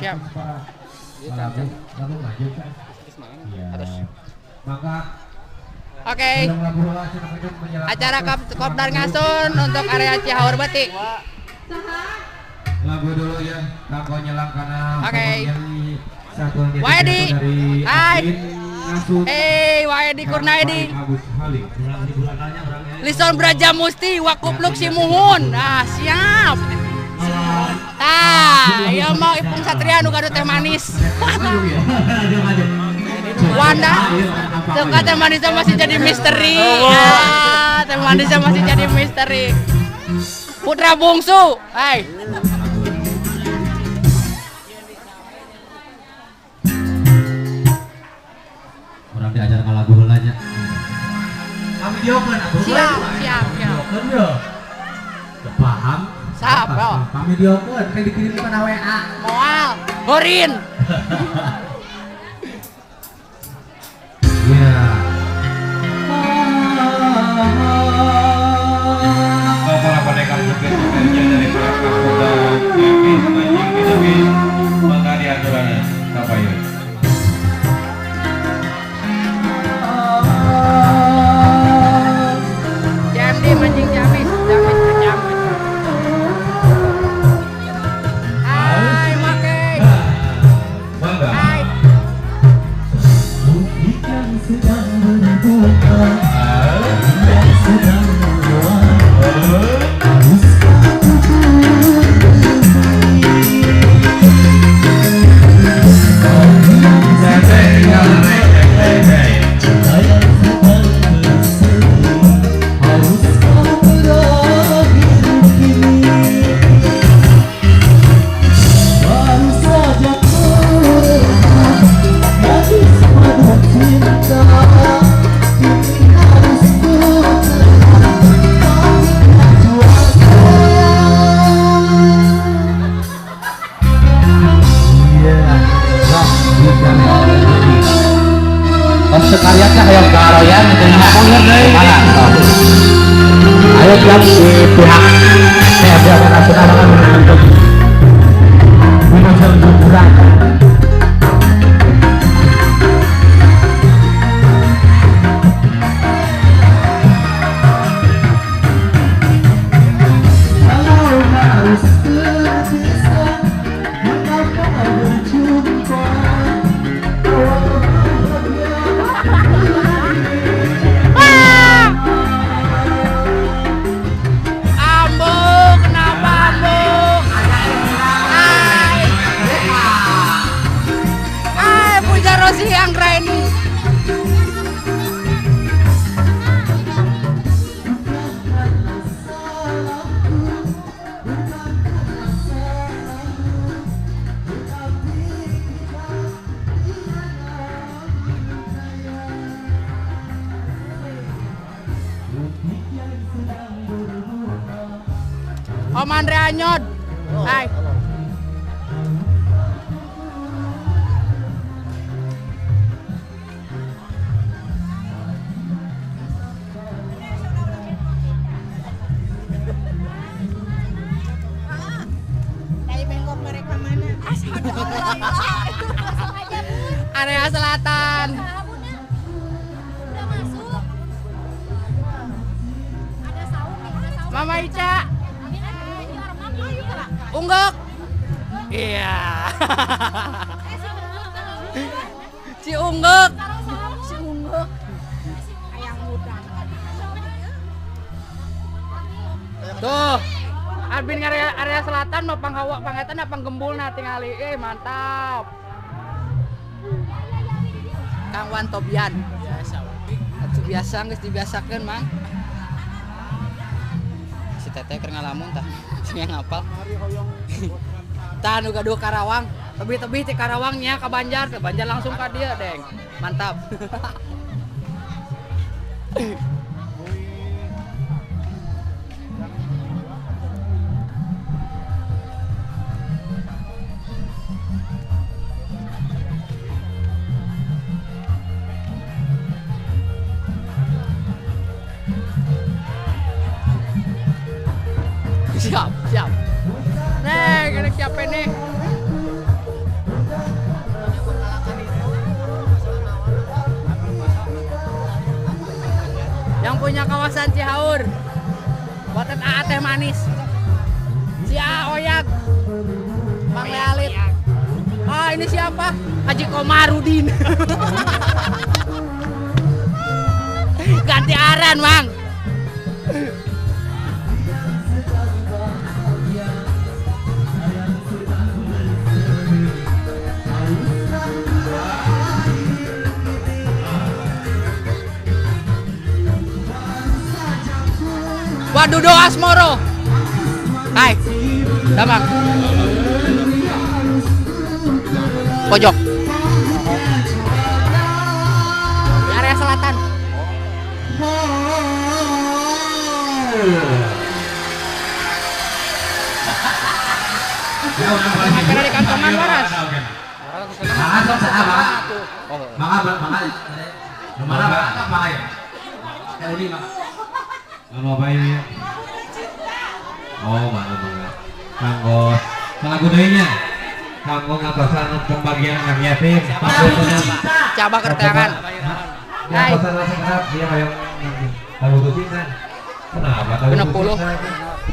Siap. Lagu maju kan. Maka oke. Acara Kopdar Ngasun untuk area Cihaur Beuti. Lagu dulu ya, kanggo nyelang karena oke. Waedi. Hai. Eh, Waedi Kurnaedi. Lison Braja Musti Wakupluk Simuhun. Ah, siap. Tah, ieu mah Ipung Satria nu gaduh teh manis. Wanda, tuh kan teh manisnya masih jadi misteri. Ah, teh manisnya masih jadi misteri. Putra bungsu, hai. Orang diajar ngalagu heula nya. Kami diokeun atuh. Siap, siap, siap. Diokeun yo. Paham? Siap, bro. Kami diokeun, kayak dikirim kana WA. Moal, horin. Iya. Para pendekar joget-jogetnya dari para anggota Ciamis, Manjing, Ciamis, maka diaturannya kapayun. CMD Manjing Ciamis, Ciamis ke Ciamis. Hai, make. Mangga. Hai. Ikan sedang berbuka, ikan sedang menguap. Harus aku cinta yang sedang bersedih, harus kau berakhir kini. Baru saja ku gadis madu cinta, kini harus ku pahitnya cuaca. Iya. Sekaliannya hayang garoyan mana? Ayo siap di pihak PSB Nasional akan untuk kurang. Kalau harus berpisah, mengapa berjumpa? Awal bahagia. Ambo, kenapa Ambo? Hai. Hai, Puja Rosi Anggraini. Bukan karena salahku, bukan karena salahmu, tetapi kita tiada kaya. Utik yang sedang berbunga. Om Andre Anyod. Hai. Dari bengkok mereka mana? Area Selatan. Udah masuk. Ada saung nih, ada saung. Mama Ica. Ini kan ini orang mampu juga. Ungguk. Iya. Si Ungguk. Si Ungguk. Ayam muda. Tuh. Admin area selatan mau panghawa pangetan apa panggembulna tingali. Eh, mantap. Kang Wan Tobian. Biasa. Atuh biasa geus dibiasakeun, Mang. Si Teteh keur ngalamun tah. Sing ngapal. Tah nu gaduh Karawang, tebih-tebih ti Karawangnya ka Banjar, ke Banjar langsung ka dieu, Deng. Mantap. Siap, siap. Nih, kena siapa nih? Karunya kawasan Cihaur. Buatan AA teh manis. Si AA Oyag. Mang Lealit. Ah, ini siapa? Haji Komarudin. Ganti aran, Mang. Wadudo Asmoro. Hai. Damang. Pojok. Di area selatan. Acara di kantongan waras. Anu apa ini ya? Oh, mana mana. Kanggo lagu deui nya. Kanggo ngatosan pembagian anak yatim. Coba kerteangan. Hai. Dia kayak lagu cinta. Kenapa? 60.